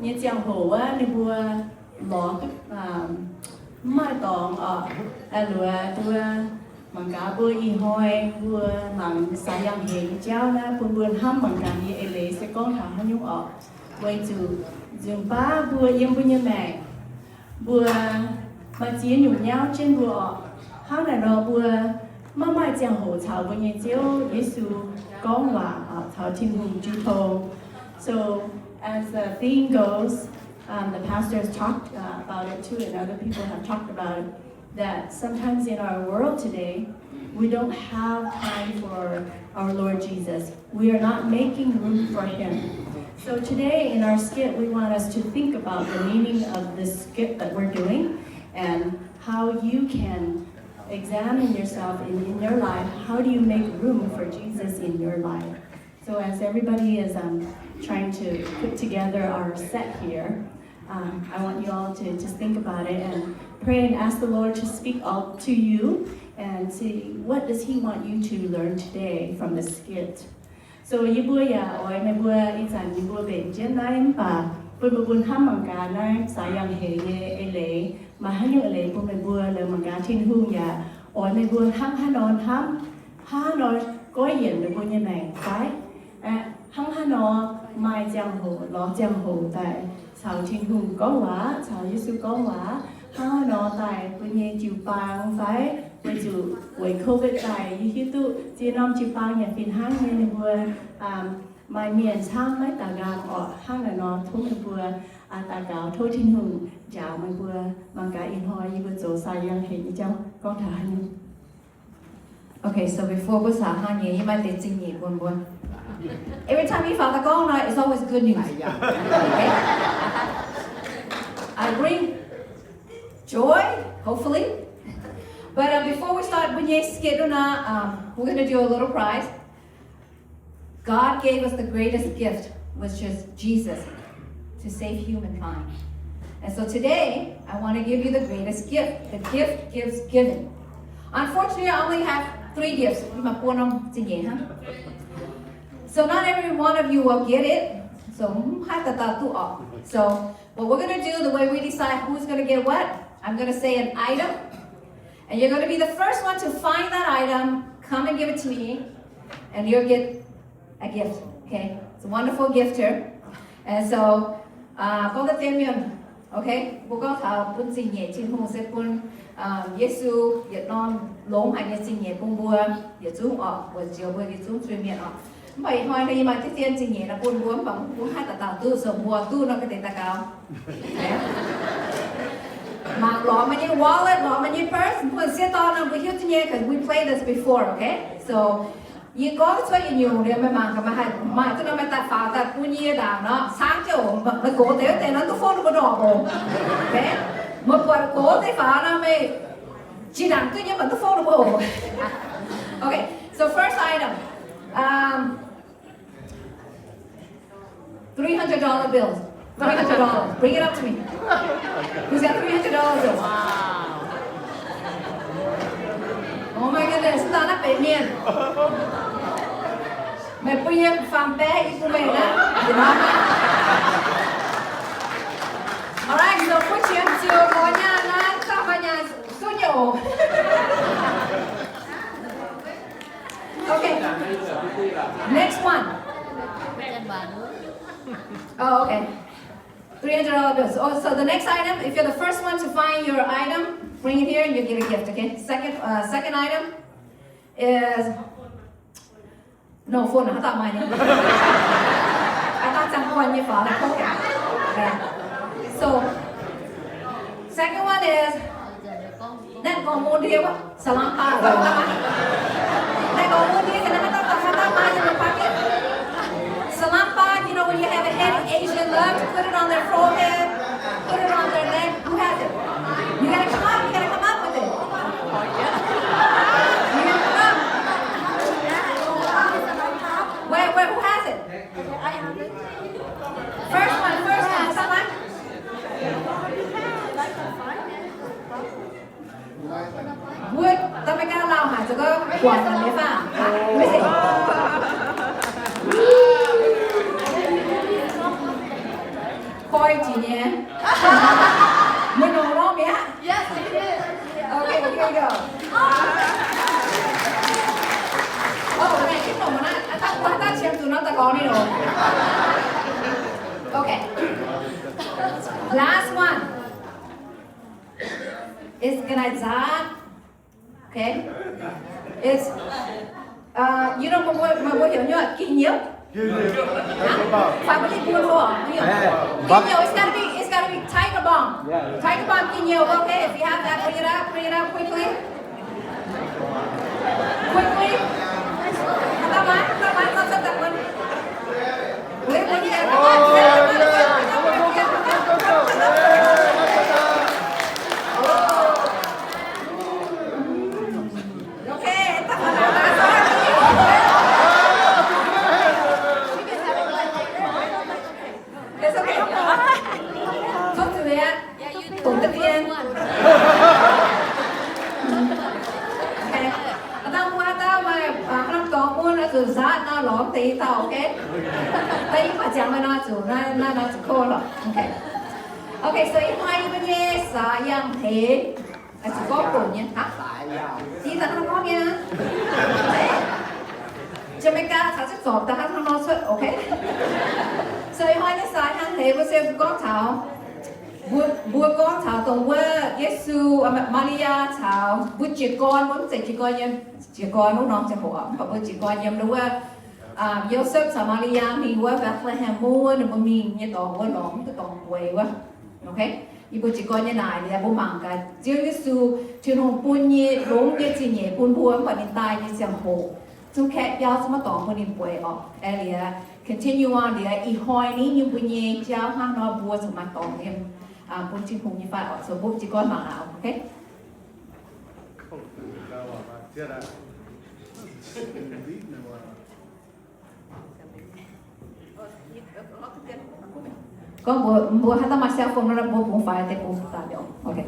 nyei ziangh hoc wuov, ninh mbuo lorz duqv mv maaih dorngx oc. Luoz mbuo mangc gaax mbuo ih hnoi mbuo mangc Saai Yangh Heix nyei jauv naaiv bun mbuo hnamv mangc gaax yie eix leiz se gorngv taux haaix nyungc oc. Weic zuqc nzunc baav mbuo yiem mbuo nyei maengc, mbuo maaih ziex nyungc nyauv jienv mbuo oc. Hnangv naaic nor mbuo maiv maaih ziangh hoc caux mbuo nyei Ziouv Yesu gorngv waac, caux Tin-Hungh jiu tong. So as the theme goes, um, the pastors talked uh, about it too, and other people have talked about it, that sometimes in our world today, we don't have time for our Lord Jesus. We are not making room for him. So today in our skit, we want us to think about the meaning of this skit that we're doing and how you can examine yourself in, in your life. How do you make room for Jesus in your life? So as everybody is um, trying to put together our set here, um, I want you all to just think about it and pray and ask the Lord to speak all to you and see what does he want you to learn today from the skit. So yie mbuo yaac oix meih mbuo ih zanc yie mbuo mbenc jienv naaiv mv baac bun mbuo mbuo hnamv mangc gaax naaiv Saai Yangh Heix nyei eix leiz maaih haaix nyungc eix leiz bun meih mbuo lorz mangc gaax Tin-Hungh yaac oix meih mbuo hnangv haaix nor hnamv, hnangv haaix nor goiv yienc meih mbuo nyei maengc fai hnangv haaix nor maaih ziangh hoc lorz ziangh hoc daaih caux Tin-Hungh gorngv waac, caux Yesu gorngv waac, hnangv haaix nor daaih mbuo nyei jiu-baang fai weic zuqc weic COVID daaih yie hiuv duqv ziex norm jiu-baang yaac fih hnangv nyei ninh mbuo maaih mienh camv maiv daux nqaang orqc. Hnangv naaic nor tov meih mbuo daux gaux tov Tin-Hungh njaaux meih mbuo. Mangc gaax ih hnoi yie mbuo zoux Saai Yangh Heix nyei jauv gorngv taux haaix nyungc. Okay, so before mbuo caux hnangv nyei, yie maaih deix zingh nyeic bun mbuo. Every time yie faaux daaih gorngv nor, it's always good news. Okay? I bring joy, hopefully. But uh, before we start mbuo nyei skit nor, um, we're gonna do a little prize. God gave us the greatest gift, which is Jesus, to save humankind. And so today, I want to give you the greatest gift. The gift gives giving. Unfortunately, I only have three gifts. Yie maaih buo norm zingh nyeic hnangv. So not every one of you will get it. So mv haih dauh dauh duqv oc. So what we're gonna do, the way we decide who's gonna get what, I'm gonna say an item, and you're gonna be the first one to find that item, come and give it to me, and you'll get a gift. Okay? It's a wonderful gift here. And so, uh, gorngv deix mienh, okay, mbuo gorngv taux bun zingh nyeic Tin-Hungh se bun Yesu yietc norm longx haic nyei zingh nyeic bun mbuo yietc zungv oc, weic njoux mbuo yietc zungv zuiz-mienh oc. Mv baac ih hnoi naaiv yie maaih diqv dien zingh nyeic naaiv bun mbuo, mv baac mbuo mv haih dauh dauh duqv, so mbuo duqv nor ga'deix daux gaux. Mangc lorz meih nyei wallet, lorz meih nyei purse, mbuo sieqv dorn nor mbuo hiuv duqv nyei, 'cause we played this before, okay? So yie gorngv cuotv yietc nyungc liuz meih mangc gaax meih haih maaih duqv nor meih daaih faaux daaih bun yie ndaangc nor, cangv jienv oc, meih gox deix wuov deix nor duqv fongv ninh mbuo ndorpc oc. Okay? Meih buatc gox deix faaux nor meih jiex ndaangc duqv nyei, meih duqv fongv ninh mbuo oc. Okay, so first item. Um, Three hundred dollar bills. Three hundred dollars. Bring it up to me. Who's got three hundred dollar bills? Wow. Oh my goodness, 当然北面. Meih bun yie faam baeqv yie bun meih naaiv. All right, so butv qiex ziouc lorz nyaanh naaiv, daaih maaih nyaanh suv nyouc. Okay. Next one. Oh, okay. Three hundred dollar bills. Oh, so the next item, if you're the first one to find your item, bring it here and you get a gift, okay? Second, uh, second item is, no, phone, haaix dauh maaih nyei? Haaix dauh ziangh hoc nyei faaux daaih kouv. Yeah. So, second one is, naaiv gorngv mun ndie wuov, สลัมปา. นาโกมูน นี่ can I have that, have that in your pocket? สลัมปา, you know, when you have a head Asian love to put it on their forehead, put it on their neck. Who has it? You gotta come up, you gotta come up with it. You gotta come up. Where, where, who has it? First one, first one, someone. Mbuo Dominican Lao haic, zoux gau buatc naaic nyei fai? Maiv zeiz. Koi jiex nyei. Mbuo nongc nor mi'aqv. Yes, it is. Okay, here we go. Oh, naaiv, naaiv, naaiv, naaiv, naaiv, naaiv qiemx zuqc nor daaih gorngv nyei loh. Okay. Last one. It's gonna zap. Okay. It's, uh, you know, mbuo, mbuo, mbuo heuc nyei Ginh Nyiouv. Family bun hoc, Ginh Nyiouv, it's gotta be, it's gotta be Tiger Balm. Tiger Balm, Ginh Nyiouv, okay? If you have that, bring it up, bring it up quickly. Quickly. Come on, come on, come on, come on. Aa, dangh mbuo haaix dauh maaih, aa, haaix norm dorngx mun, oix zuqc nzaatv nor, lorz deix dauh, okay? Da'yietv maaih ziangx maaih nor zuqc, naaiv, naaiv, naaiv zuqc kouv lorqc. Okay. Okay, so ih hnoi yie mbuo nyei saax yangh hleix, zuqc gorngv doqc nyei, hnangv, ih zanc hnangv gorngv nyei. Jamaica caux zipv zorpc daaih hnangv nor cuotv, okay? So ih hnoi nyei saax yangh hleix mbuo se mbuo gorngv taux, mbuo, mbuo gorngv taux dongh wuov Yesu, Maa^li^yaa caux mbuo jiez gorn, mbuo mv zeiz jiez gorn yiem, jiez gorn wuov norm ziangh hoc, mv baac mbuo jiez gorn yiem wuov, aa, Yosepv caux Maa^li^yaa mingh wuov Bethlehem wuov, ninh mbuo mingh nyei dorngx wuov, lorz mv duqv dorngx bueix wuov. Okay? Yie mbuo jiez gorn nyei naaic liuz mbuo mangc gaax Ziouv Yesu, Tin-Hungh bun nyei longx nyei zingh nyeic bun mbuo, mv baac ninh daaih nyei ziangh hoc zungv kaeqv biauv, zungv maiv dorngx bun ninh bueix orqc. Aengx liuz continue on liuz ih hnoi ni nyei mbuo nyei jauv hnangv nor mbuo zuqc maaih dorngx yiem, aa, bun Tin-Hungh nyei fai orqc. So mbuo jiez gorn mangc aqv, okay? Gorngv mbuo, mbuo haaix dauh maaih cell phone nor, mbuo bungx faix deix bungx daaih liouc. Okay.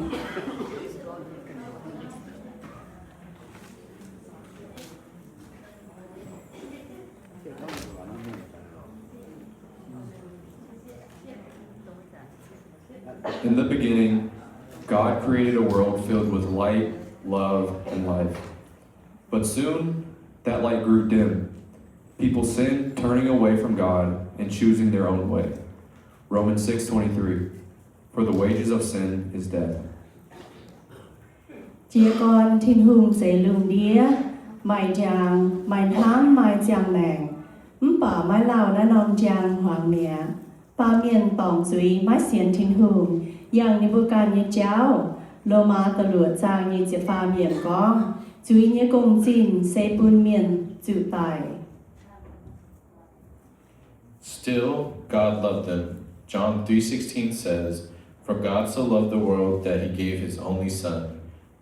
In the beginning, God created a world filled with light, love, and life. But soon, that light grew dim. People sinned, turning away from God and choosing their own way. Romans six twenty-three, "For the wages of sin is death." จิกร Tin-Hungh zeix lungh ndiev, maaih njang, maaih hnamv, maaih ziangh maengc, mv baac maiv lauh naaiv norm njang hmuangx mi'aqv. Baamh mienh dorngc zuiz maiv sienx Tin-Hungh, yangh ninh mbuo ganh nyei jauv. Lomaa da'luoqc zaang nyic ziepc faam yiemc gorngv, zuiz nyei gong-zinh se bun mienh zuqc daic. Still, God loved them. John three sixteen says, "For God so loved the world that he gave his only Son,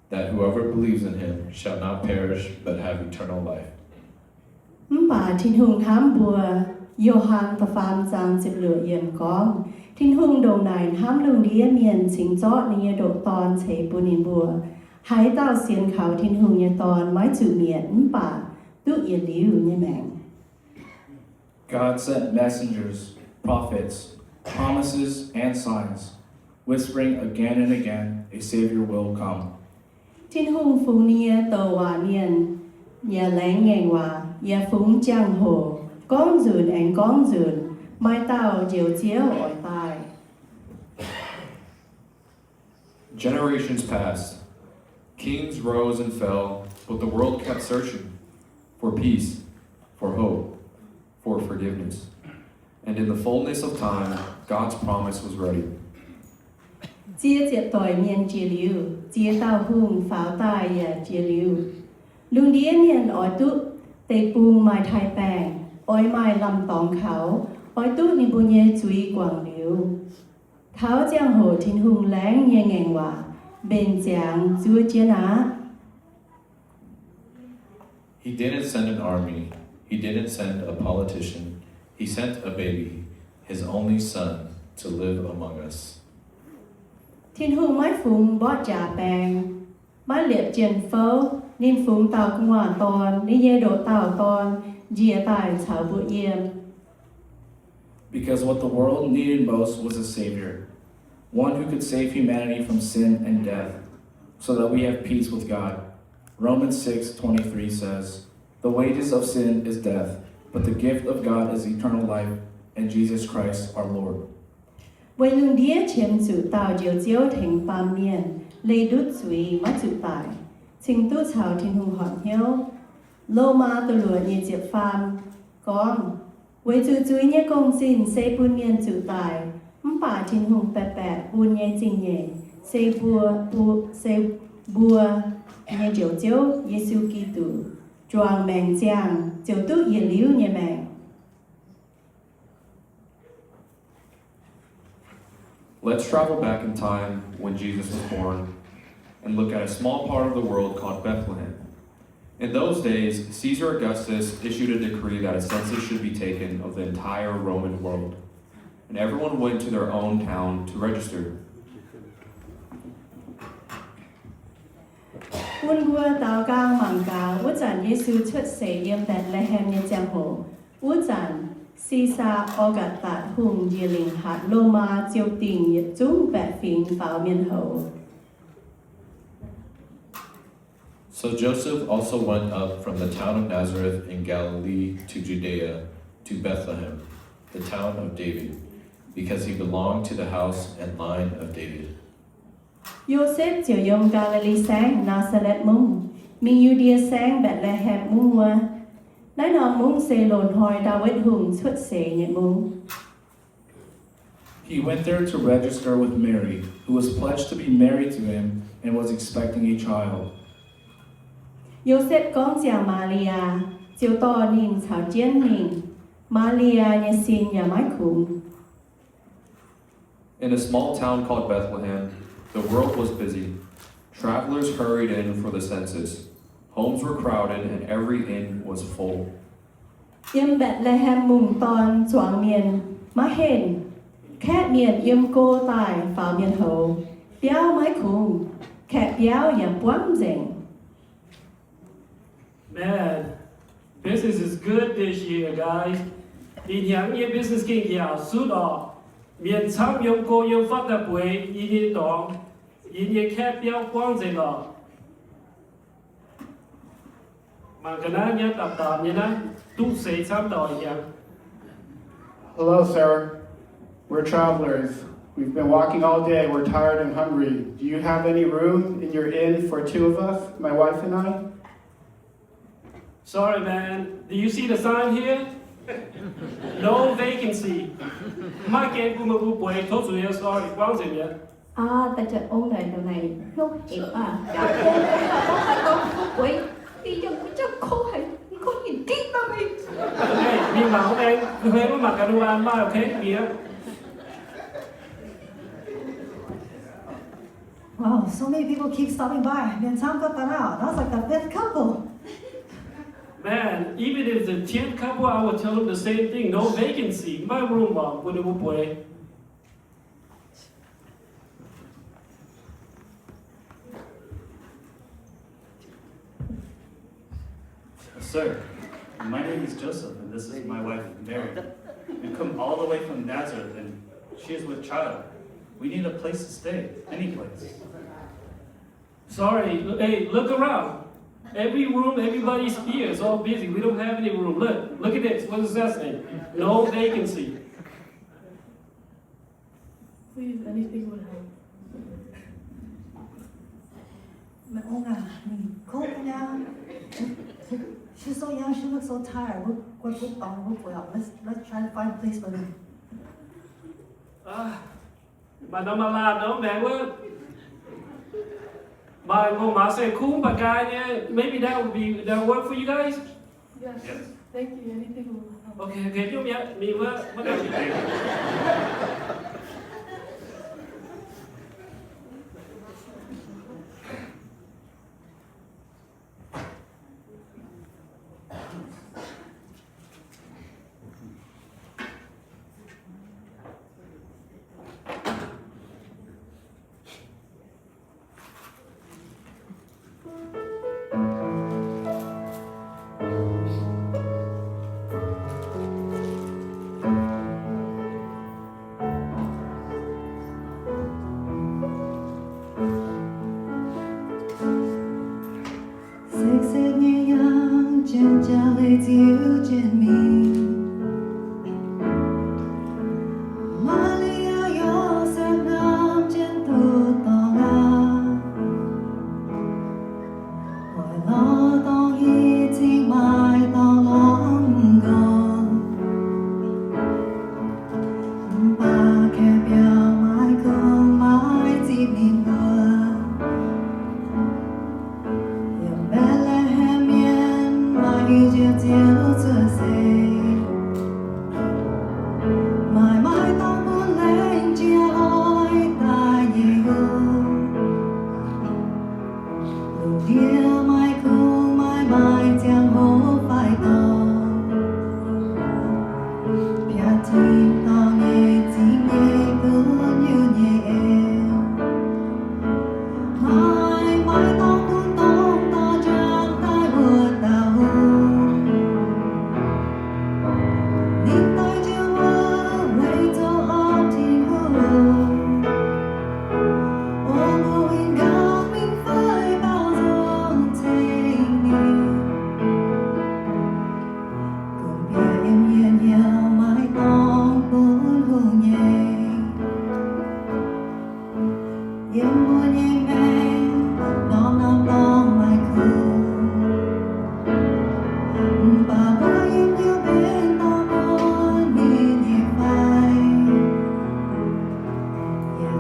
that whoever believes in him shall not perish but have eternal life." Mv baac Tin-Hungh hnamv mbuo. Yo^han da'faam zaang ziepc luoqc yiemc gorngv, Tin-Hungh ndongc naaic hnamv lungh ndiev mienh cingx zorqv ninh nyei ndoqc Dorn ceix bun ninh mbuo. Haaix dauh sienx kaux Tin-Hungh nyei Dorn maiv zuqc mietc mv baac duqv yietc liuz nyei maengc. God sent messengers, prophets, promises, and signs, whispering again and again, "A Savior will come." Tin-Hungh fungx ninh nyei douc waac mienh yaac laengz ngaengc waac, yaac fungx jangx-hoc gorngv nzunc aengx gorngv nzunc, maaih dauh Njoux Ziouv oix daaih. Generations passed. Kings rose and fell, but the world kept searching for peace, for hope, for forgiveness. And in the fullness of time, God's promise was ready. Ziex ziepc doic mienh jiex liuz, ziex dauh hungh faaux daaih yaac jiex liuz. Lungh ndiev mienh oix duqv deic-bung maaih taaix-baengc, oix maaih lamh dorngx kaux, oix duqv ninh mbuo nyei zuiz guangc liuz. Taux ziangh hoc Tin-Hungh laengz nyei ngaengc waac mbenc ziangx zuov jienv aqv. He didn't send an army. He didn't send a politician. He sent a baby, his only son, to live among us. Tin-Hungh maiv fungx mborqv jaax baeng, maiv liepc jien-fouv. Ninh fungx dauh gu'nguaaz-dorn, ninh nyei ndoqc dauh dorn, njiec daaih caux mbuo yiem. Because what the world needed most was a Savior, one who could save humanity from sin and death, so that we have peace with God. Romans six twenty-three says, "The wages of sin is death, but the gift of God is eternal life in Jesus Christ our Lord." Weic lungh ndiev qiemx zuqc dauh Njoux Ziouv tengx baamh mienh leih ndutv zuiz maiv zuqc daic, cingx duqv caux Tin-Hungh horpc hnyouv. Lomaa da'luoqc nyei ziepc faam gorngv, weic zuqc zuiz nyei gong-zinh se bun mienh zuqc daic, mv baac Tin-Hungh baeqc baeqc bun nyei zingh nyeic se mbuo, se mbuo nyei Njoux Ziouv, Yesu Giduc, juangc maengc ziangh ziouc duqv yietc liuz nyei maengc. Let's travel back in time when Jesus was born and look at a small part of the world called Bethlehem. In those days, Caesar Augustus issued a decree that a census should be taken of the entire Roman world, and everyone went to their own town to register. Bun mbuo daaux nqaang mangc gaax, wuov zanc Yesu cuotv seix yiem Mbetc^le^hem nyei ziangh hoc, wuov zanc Sisaa Augustus Hungh njiec lingc hatc Lomaa ziou-dingh yietc zungv baeqc fingx faaux mienh houz. So Joseph also went up from the town of Nazareth in Galilee to Judea, to Bethlehem, the town of David, because he belonged to the house and line of David. Yosepv ziouc yiem Gaa^li^li Saengv, Naa^saa^letv Mungv, mingh Yu^ndie Saengv, Mbetc^le^hem Mungv wuov. Naaiv norm mungv se loz-hnoi Ndaawitv Hungh cuotv seix nyei mungv. He went there to register with Mary, who was pledged to be married to him and was expecting a child. Yosepv gorngv ziangh Maa^li^yaa, ziouc dorh ninh caux jienv mingh. Maa^li^yaa nyei sin yaac maiv kungx. In a small town called Bethlehem, the world was busy. Travelers hurried in for the census. Homes were crowded and every inn was full. Yiem Mbetc^le^hem Mungv Dorn zuangx mienh maiv henh. Kaeqv mienh yiem go daaih faaux mienh houz. Biauv maiv kungx. Kaeqv biauv yaac buangv nzengc. Man, business is good this year, guys. Ih hnyangx nyei business gengh yaauc sutv orqc. Mienh camv yiem go yiem fatv daaih bueix yie nyei dorngx. Yie nyei kaeqv biauv buangv nzengc orqc. Mangc ga'naaiv nyei dapc dapc nyei naaiv, duqv seix camv dauh ih hnyangx. Hello, sir. We're travelers. We've been walking all day. We're tired and hungry. Do you have any room in your inn for two of us, my wife and I? Sorry, man. Do you see the sign here? No vacancy. Maiv gaengh bun meih mbuo bueix, tov zuiz, sorry, buangv nzengc mi'aqv. Aa, daaih jatv ong naaic, dongh naaic hnyouv hec aqv. Mbuo bueix, ih yiem mbuo jauv kouv haic, mv kouv ninh diqv daaih meih. Mingh mangc aengx, mingh mangc gaax ninh waan maaih, okay, mingh aqv. Wow, so many people keep stopping by. Mienh camv gauh daaih naaiv, that's like the fifth couple. Man, even if the tenth couple, I would tell them the same thing. No vacancy. Maiv room orqc, bun ninh mbuo bueix. Sir, my name is Joseph, and this is my wife, Mary. We've come all the way from Nazareth, and she is with child. We need a place to stay, any place. Sorry, hey, look around. Every room, everybody's here. It's all busy. We don't have any room. Look, look at this. What does that say? No vacancy. Please, anything will help. Maiv ong aqv, ninh kouv nyei. She's so young, she looks so tired. Mbuo guai mbuo dorngx, mbuo bueix oc. Let's, let's try to find a place for them. Maaih norm maaz-laanh nor maengx wuov. Maaih ngongh maaz saeng-kuv mv baac nqaai nyei. Maybe that would be, that work for you guys? Yes. Thank you. Anything will help. Okay, okay, ยุ่งยาก mingh wuov, wuov naaic.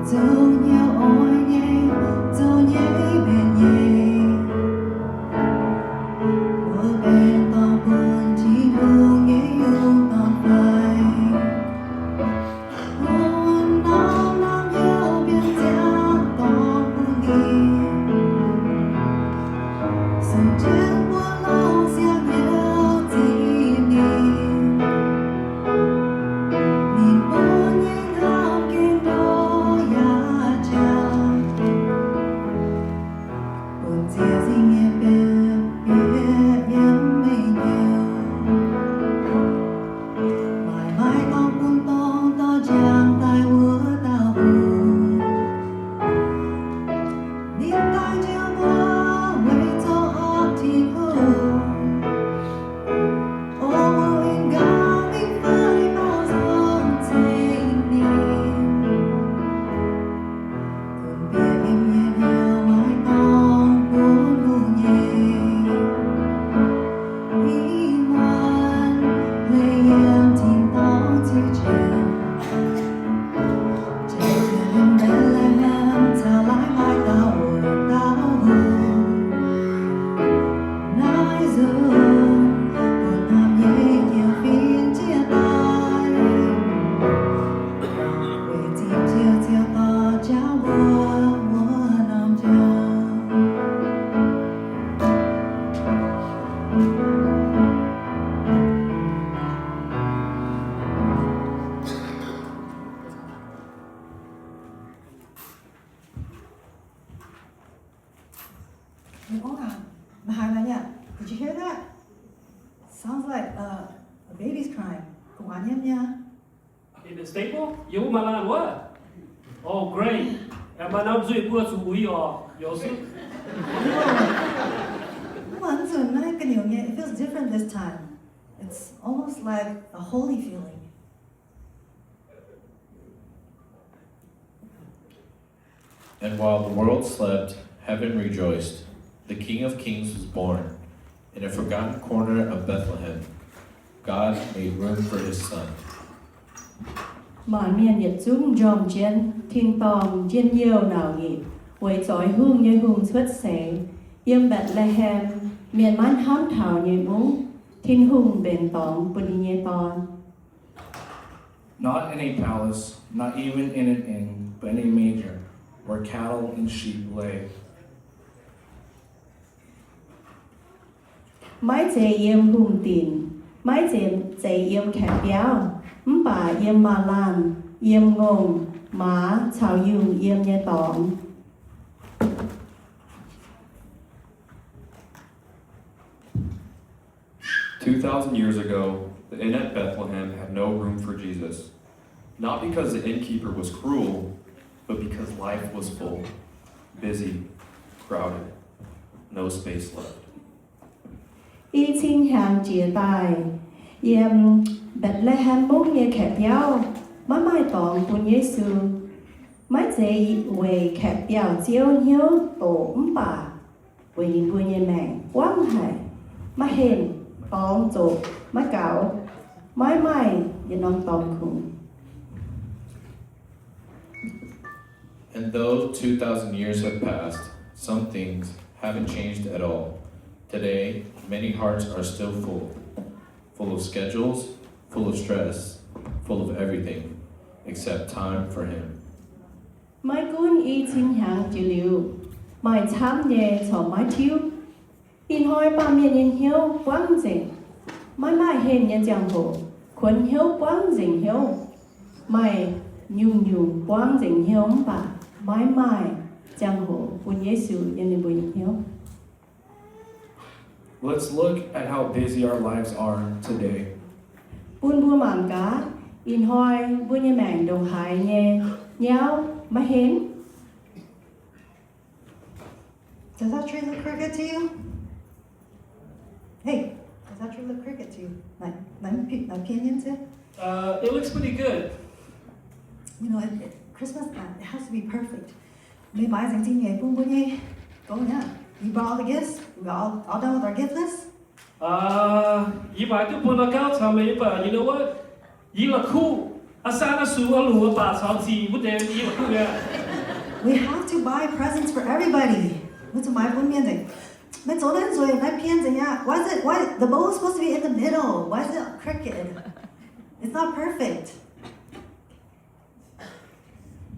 Zoux hnyouv oix nyei, zoux nyei mbenc nyei, mbuo mbenc dorngx bun Tin-Hungh nyei yungh dorn fai? Mbuo wuov norm norm hnyouv mbienx ziangx dorngx bun ninh, sung jienv mbuo longc siang hnyouv zipv ninh. Ninh bun nyei hnamv gengh ndoqv yaac jangx, bun ziex zingh nyei bietv bieqc yiem meih hnyouv. Maaih, maaih dorngx bun dorngx dorh njang daaih wuov dauh hungh. Ninh daaih njoux mbuo weic zoux horpc Tin-Hungh. O mbuo winh gaax mingh fai baaux nzung ceng ninh, bun bieqc yiem nyei hnyouv maaih dorngx bun hungh nyei. Ih muonz hleix yiem tin-dorngh ziux jienv, jiex jienv yiem Mbetc^le^hem caux laaix maaih dauh wuov dauh hungh. Naaiv nzunc bun hnamv nyei hnyouv fin jiex daaih, weic zipv Ziouv Ziouv dorh jauv mbuo wuov norm jauv. Oh, um, Mahailanya, did you hear that? Sounds like, uh, a baby's crying. Gu'nguaaz nyei mi'aqv. In the stable? Yiem wuov maaih laanh wuov? Oh, great. Aengx maaih norm nzuih buo zuqc uix oc, youz suv. Wuov nzunc naaiv ga'nyiec nyei, it feels different this time. It's almost like a holy feeling. And while the world slept, heaven rejoiced. The King of Kings was born. In a forgotten corner of Bethlehem, God made room for his son. Maanc mienh yietc zungv njormh jienv, tin-dorngh njien-youh nauc nyitc, weic zoix hungh nyei hungh cuotv seix. Yiem Mbetc^le^hem, mienh maiv hnamv taux nyei mungv, Tin-Hungh mbenc dorngx bun ninh nyei Dorn. Not in a palace, not even in an inn, but in a manger, where cattle and sheep lay. Maiv zeiz yiem hungh dinc, maiv zeiz, zeiz yiem kaeqv biauv, mv baac yiem maaz-laanh, yiem ngongh, maaz caux yungh yiem nyei dorngx. Two thousand years ago, the inn at Bethlehem had no room for Jesus. Not because the innkeeper was cruel, but because life was full, busy, crowded, no space left. I cin hnyangx jiex daaih, yiem Mbetc^le^hem Mungv nyei kaeqv biauv maiv maaih dorngx bun Yesu. Maiv zeiz weic kaeqv biauv-ziouv hnyouv doqc mv baac weic ninh mbuo nyei maengc buangv haic, maiv henh, dorngx zoqc maiv gaux, maiv maaih yietc norm dorngx kungx. And though two thousand years have passed, some things haven't changed at all. Today, many hearts are still full, full of schedules, full of stress, full of everything except time for Him. Maiv gunv i cin hnyangx jiex liuz, maaih camv nyei corc maiv tiuv. Ih hnoi baamh mienh nyei hnyouv buangv nzengc. Maiv maaih henh nyei ziangh hoc, kuonx hnyouv buangv nzengc hnyouv. Maaih nyungc-nyungc buangv nzengc hnyouv mv baac maiv maaih ziangh hoc bun Yesu yiem ninh mbuo nyei hnyouv. Let's look at how busy our lives are today. Bun mbuo mangc gaax, ih hnoi mbuo nyei maengc ndongc haaix nyei nyauv maiv henh. Does that tree look crooked to you? Hey, does that tree look crooked to you? ไหน ไหน ไหนเพี้ยนๆ สิ Uh, it looks pretty good. You know, it, it, Christmas, uh, it has to be perfect. Meih maaiz nzengc zingh nyeic bun mbuo nyei gong aqv. You brought all the gifts? We got all, all done with our gift list? Uh, yie maaiz duqv bun la'gauv caux meih, but you know what? Yie la'kuqv. Aa, saan aa, sux aa, lungh aa, baac caux zic wuov deix yie mbuo duqv nyei. We have to buy presents for everybody. Mbuo zuqc maaiz bun mienh nzengc. Maiv zoux naaiv nzueic, naaiv pien nzengc aqv. Why is it, why, the bow is supposed to be in the middle. Why is it crooked? It's not perfect.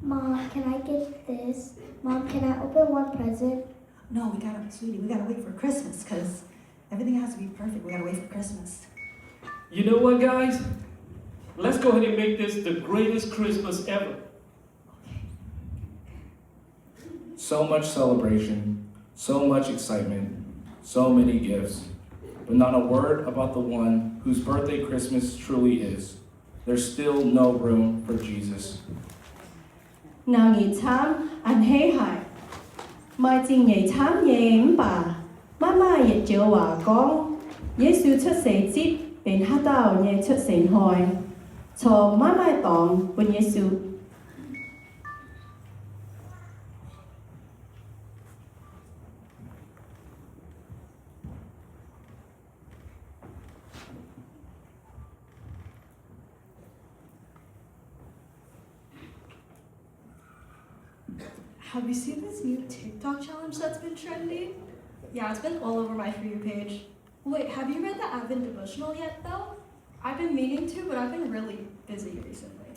Mom, can I get this? Mom, can I open one present? No, we gotta, sweetie, we gotta wait for Christmas, 'cause everything has to be perfect. We gotta wait for Christmas. You know what, guys? Let's go ahead and make this the greatest Christmas ever. So much celebration, so much excitement, so many gifts, but not a word about the one whose birthday Christmas truly is. There's still no room for Jesus. Nauz nyeic camv a'hneiv haic. Maaih zingh nyeic camv nyei mv baac maiv maaih yietc joux waac gorngv Yesu cuotv seix zipv benx haaix dauh nyei cuotv seix hnoi, corc maiv maaih dorngx bun Yesu. Have you seen this new TikTok challenge that's been trending? Yeah, it's been all over my For You page. Wait, have you read the Advent devotional yet, though? I've been meaning to, but I've been really busy recently.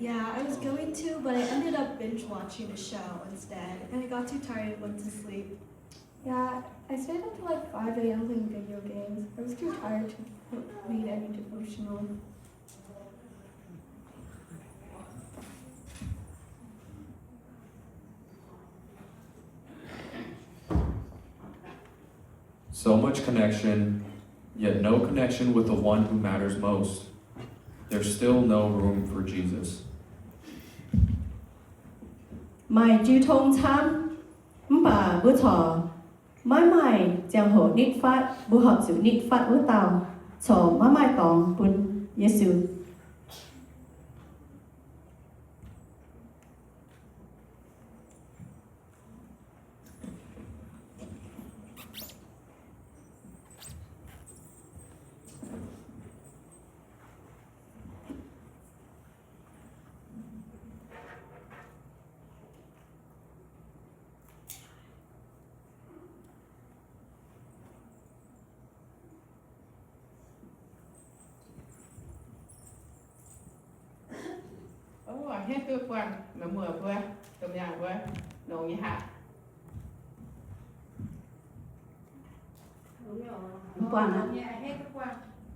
Yeah, I was going to, but I ended up binge watching a show instead, and I got too tired and went to sleep. Yeah, I stayed up till, like, five a m playing video games. I was too tired to read any devotional. So much connection, yet no connection with the one who matters most. There's still no room for Jesus. Maaih jiu tong camv, mv baac mbuo corc maiv maaih ziangh hoc nitv fatv, mbuo horpc zuqc nitv fatv wuov dauh, corc maiv maaih dorngx bun Yesu. Ov, hietv duqv buangh meih muoz mbuo, domh mienh mbuo, longx nyei haic. Mv buangh aqv.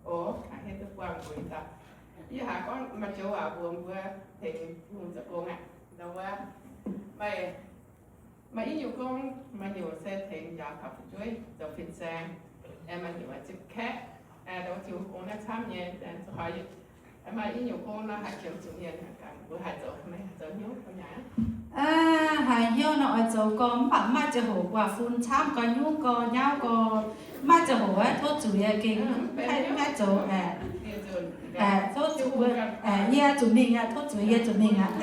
Ov, hietv duqv buangh mbuo dauh. Yie haiz gorngv maaih joux waac mbuox mbuo tengx hungh zoux gong aqv. Ndau wuov, maaih, maaih i nyungc gong, maaih nyungc se tengx njaaux taux fu'jueiv zoux fin-saeng, aengx maaih nyungc zipv kaeqv, aengx ndau wuov ziouc gong naaiv camv nyei, aengx zuqc hoic, aengx maaih i nyungc gong nor haiz qiemx zuqc mienh, mbuo haiz zoux, maiv haiz zoux hnyouv nyei. Haiz hnyouv nor oix zoux gong, mv baac mv maaih ziangh hoc, waac-fun camv gau, nyungc gau, nyauv gau, mv maaih ziangh hoc aeqv, tov zuqc yie gengh mv haih zoux. Aeqv, tov zuqc, yie zuqc mingh aqv, tov zuqc yie zuqc mingh aqv.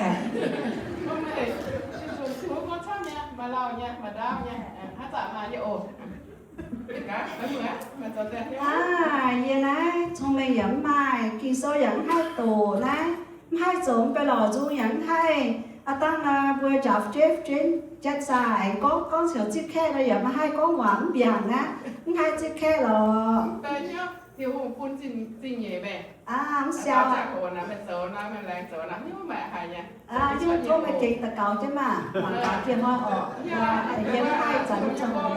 Aa, yie naaiv cong-mengh yaac mv maaih, Ging-Sou yaac mv haih doqc naaiv, mv haih zoux, mv bei lorqc nzung yaac mv haih. Aa, dangh naaiv mbuo njaaux fu'jueiv, fu'jueiv jatv zaah aengx gorngv, gorngv caux zipv kaeqv nor yaac maiv haih, gorngv waac mv mbiaangc aqv, mv haih zipv kaeqv lorqc. Aa, mv siau aqv. Aa, nyungc tov meih tengx daux gaux jienv maah, mangc gaax dieh hnoi orqc. Yie mv haih zanc nyungc ziangh hoc.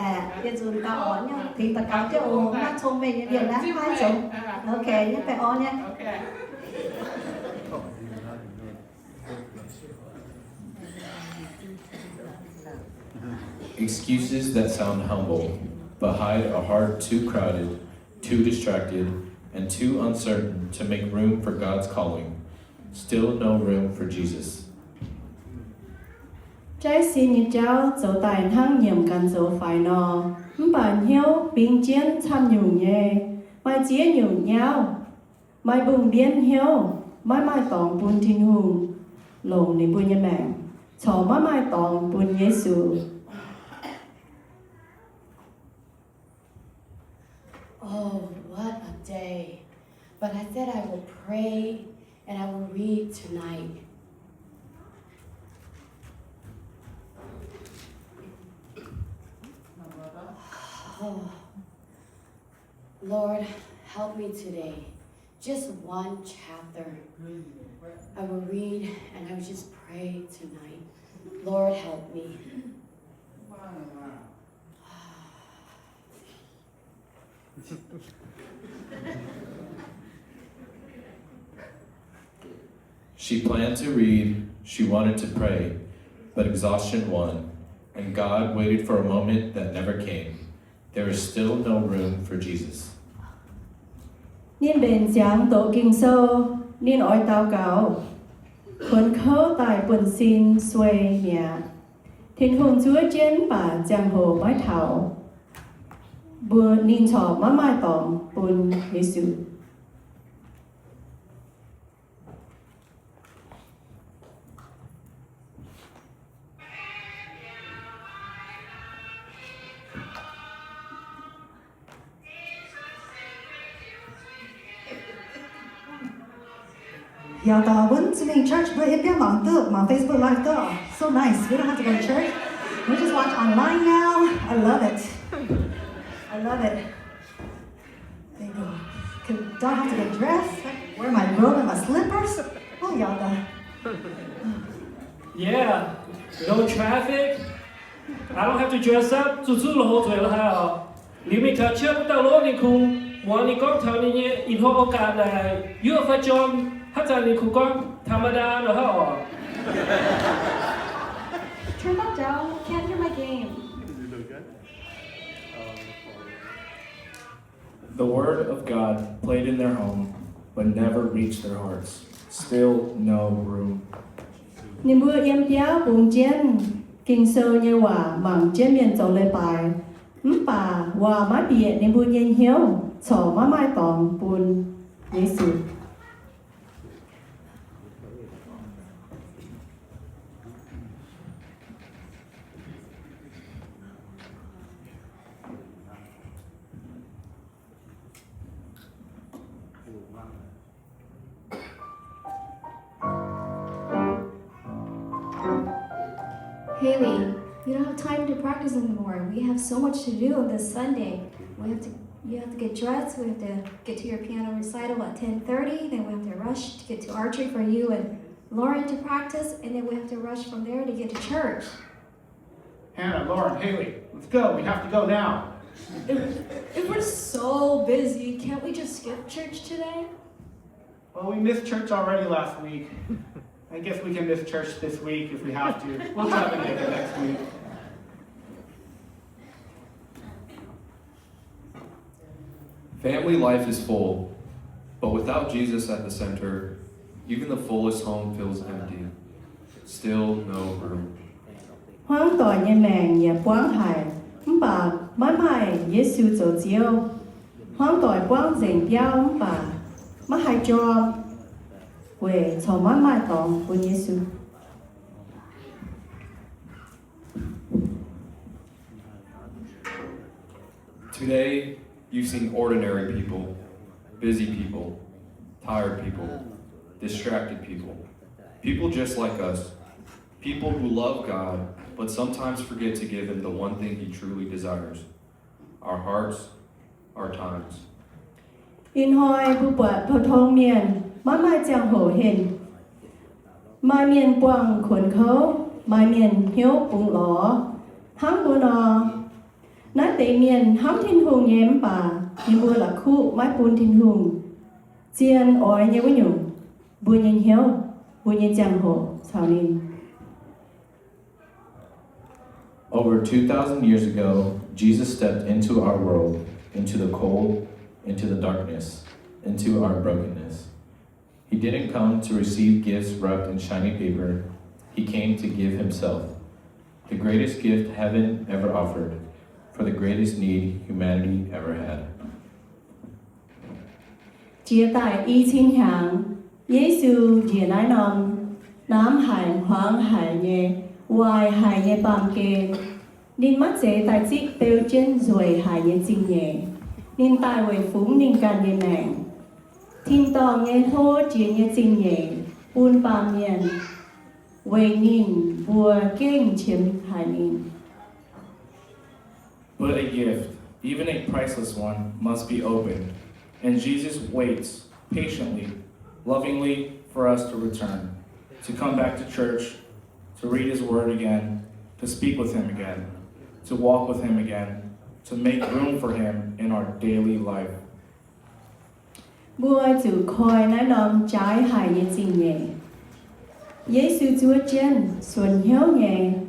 Aeqv, yie nzunc gauh orqc, nyungc tengx daux gaux jienv oc. Maiv cong-mengh nyei mienh naaiv mv haih zoux. Ok, nyungc baengh orn nyei. Excuses that sound humble, but hide a heart too crowded, too distracted, and too uncertain to make room for God's calling. Still no room for Jesus. Jaiv sin nyei jauv zoux daaih hnangv nyiemc ganh zoux faix nor, mv baac hnyouv bingx jienv camv nyungc nyei, maaih ziex nyungc nyauv, maaih mbungh mbienv hnyouv, maiv maaih dorngx bun Tin-Hungh longc ninh mbuo nyei maengc, corc maiv maaih dorngx bun Yesu. Oh, what a day. But I said I will pray and I will read tonight. Oh, Lord, help me today. Just one chapter. I will read and I will just pray tonight. Lord, help me. She planned to read, she wanted to pray, but exhaustion won, and God waited for a moment that never came. There is still no room for Jesus. Ninh mbenc ziangx doqc Ging-Sou, ninh oix daux gaux, kuonx kouv daaih buonv-sin sueih mi'aqv. Tin-Hungh zuov jienv mv baac ziangh hoc maiv taux, mbuo ninh corc maiv maaih dorngx bun Yesu. Yaac daaih wuonv zinh mingh church mbuo yiem biauv mangc duqv, mangc Facebook Live duqv. So nice. We don't have to go to church. We just watch online now. I love it. I love it. Thank you. Can, don't have to get dressed. Wear my robe and my slippers. Oh, yaac daaih. Yeah, no traffic. I don't have to dress up. Zuqc zuqv loz-hoz nzueic la'haaix oc. Liuz mingh taux church wuov dauh lov ninh kungx muangx ninh gorngv taux ninh nyei ih hnoi โอกาส naaic yuoqv fai jorm, haaix zanc ninh kungx gorngv ธรรมดา nor haaix oc. Turn that down. Can't hear my game. The word of God played in their home, but never reached their hearts. Still no room. Ninh mbuo yiem biauv bungx jienv Ging-Sou nyei waac mangc jienv mienh zoux leiz-baaix, mv baac waac maiv bieqc ninh mbuo nyei hnyouv, corc maiv maaih dorngx bun Yesu. Haley, we don't have time to practice anymore. We have so much to do on this Sunday. We have to, you have to get dressed. We have to get to your piano recital at ten thirty. Then we have to rush to get to archery for you and Lauren to practice. And then we have to rush from there to get to church. Hannah, Lauren, Haley, let's go. We have to go now. If, if we're so busy, can't we just skip church today? Well, we missed church already last week. I guess we can miss church this week if we have to. We'll try to make it next week. Family life is full, but without Jesus at the center, even the fullest home feels empty. Still no room. Hmuangv doic nyei maengc yaac buangv haic, mv baac maiv maaih Yesu zoux Ziouv. Hmuangv doic buangv nzengc biauv mv baac maiv haih jorm, weic corc maiv maaih dorngx bun Yesu. Today, you've seen ordinary people, busy people, tired people, distracted people, people just like us, people who love God but sometimes forget to give Him the one thing He truly desires: our hearts, our times. Ih hnoi mbuo buatc pou-tong mienh maiv maaih ziangh hoc henh. Maaih mienh buangh kuonx kouv, maaih mienh hnyouv bungx lorz. Hnangv mbuo nor, naaiv deix mienh hnamv Tin-Hungh nyei mv baac ninh mbuo la'kuqv maiv bun Tin-Hungh zien oix nyei wuov nyungc, mbuo nyei hnyouv, mbuo nyei ziangh hoc caux ninh. Over two thousand years ago, Jesus stepped into our world, into the cold, into the darkness, into our brokenness. He didn't come to receive gifts wrapped in shiny paper. He came to give himself, the greatest gift heaven ever offered, for the greatest need humanity ever had. Jiex daaih i cin hnyangx, Yesu njiec naaiv norm namx haic hmuangx haic nyei, waaic haic nyei baamh gen. Ninh maiv zeiz daaih zipv beu jienv nzueic haic nyei zingh nyeic. Ninh daaih weic fungx ninh ganh nyei maengc. tin-dorngh nyei hlo jiex nyei zingh nyeic bun baamh mienh, weic ninh mbuo gengh qiemx haic ninh. But a gift, even a priceless one, must be opened. And Jesus waits patiently, lovingly for us to return, to come back to church, to read his word again, to speak with him again, to walk with him again, to make room for him in our daily life. Mbuo zuqc koi naaiv norm jaaix haic nyei zingh nyeic. Yesu zuov jienv suonc hnyouv nyei,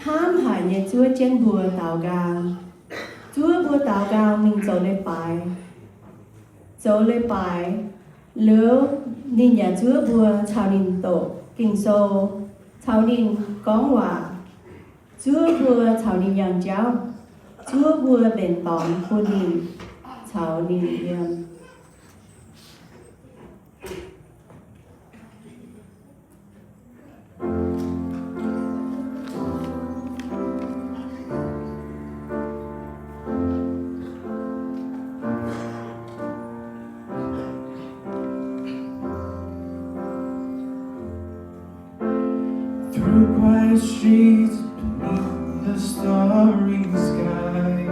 hnamv haic nyei zuov jienv mbuo daux nqaang. Zuov mbuo daux nqaang mingh zoux leiz-baaix. Zoux leiz-baaix liuz, ninh yaac zuov mbuo caux ninh doqc Ging-Sou, caux ninh gorngv waac, zuov mbuo caux ninh yangh jauv, zuov mbuo mbenc dorngx bun ninh, caux ninh yiem. Through quiet streets beneath the starry sky,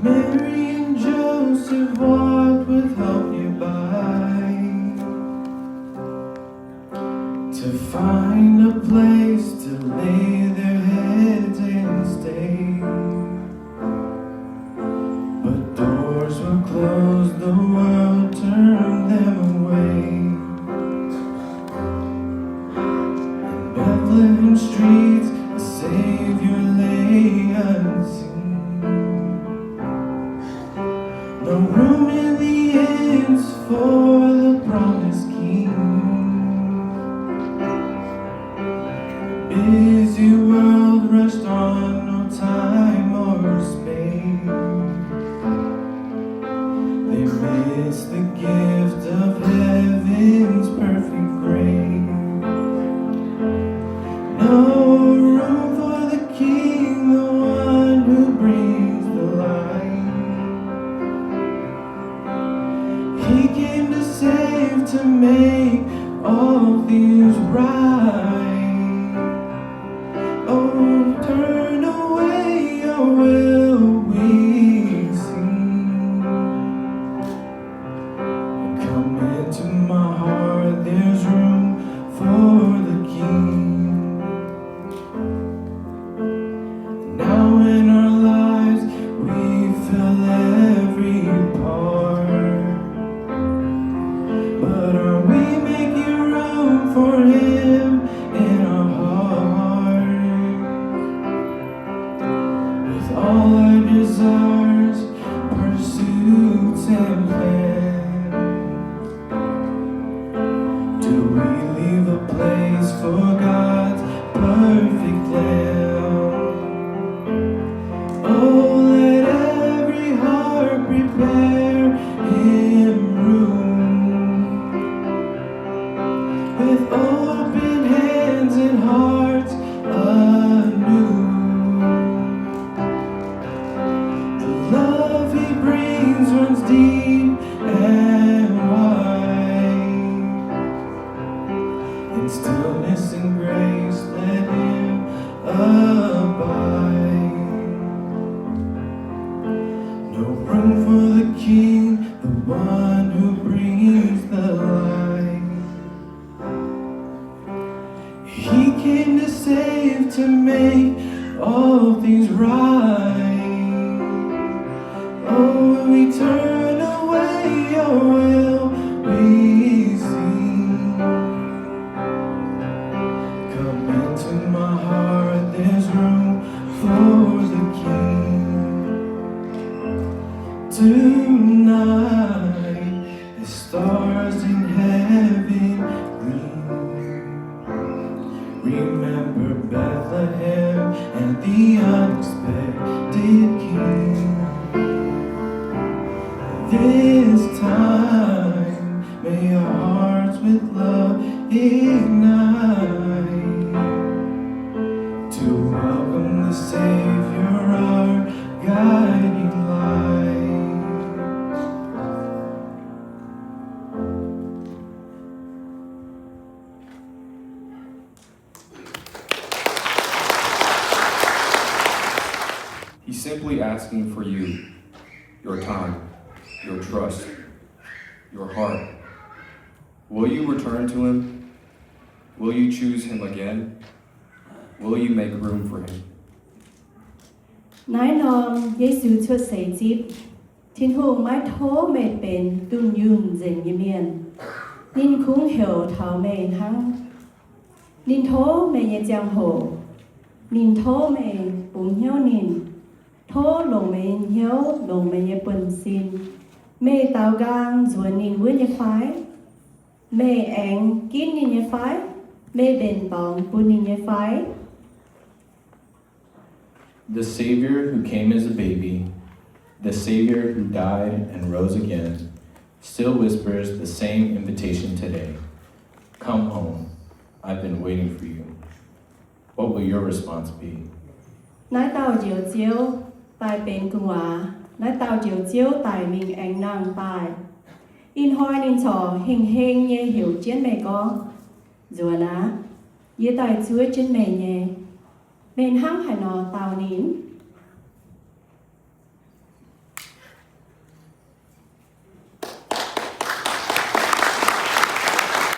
Mary and Joseph walked with hope nearby to find a place to lay their heads and stay. But doors were closed, the world turned them away. In Bethlehem streets, a Savior lay unseen. No room in the inns for the promised King. Busy world rushed on, no time or space. They missed the gift of heaven's perfect grace. No room for the King, the one who brings the light. He came to save, to make all things right. Oh, turn away, or will we sing? Come into my heart, there's room for the King. Now in our lives we fill every part, but are we making room for him in our heart? With all our desires, pursuits, and plans, do we leave a place for God's perfect Lamb? Oh, let every heart prepare him room, with open hands and hearts anew. The love he brings runs deep and wide. In stillness and grace let him abide. No room for the King, the one who brings the light. He came to save, to make all things right. Oh, will we turn away, or will we sing? Come into my heart, there's room for the King. Tonight, as stars in heaven gleam, remember Bethlehem and the unexpected King. This time, may our hearts with love ignite to welcome the Savior, our guiding light. Simply asking for you, your time, your trust, your heart. Will you return to him? Will you choose him again? Will you make room for him? Naaiv norm Yesu cuotv seix zipv. Tin-Hungh maiv tov meih benx dunh yunh nzengc nyei mienh. Ninh kungx heuc taux meih hnangv. Ninh tov meih nyei ziangh hoc. Ninh tov meih bungx hnyouv ninh, tov longc meih nyei hnyouv, longc meih nyei buonv-sin. Meih daaux nqaang nzuonx ninh wuov nyei fai? Meih aengx ginv ninh nyei fai? Meih mbenc dorngx bun ninh nyei fai? The Savior who came as a baby, the Savior who died and rose again, still whispers the same invitation today. Come home. I've been waiting for you. What will your response be? Naaiv dauh Njoux Ziouv daaih benx gu'nguaaz. Naaiv dauh Njoux Ziouv daic mingh aengx nangh daaih. Ih hnoi ninh corc heng heng nyei heuc jienv meih gorngv, nzuonx aqv. Yie daaih zuov jienv meih nyei. Meih hnangv haaix nor dau ninh?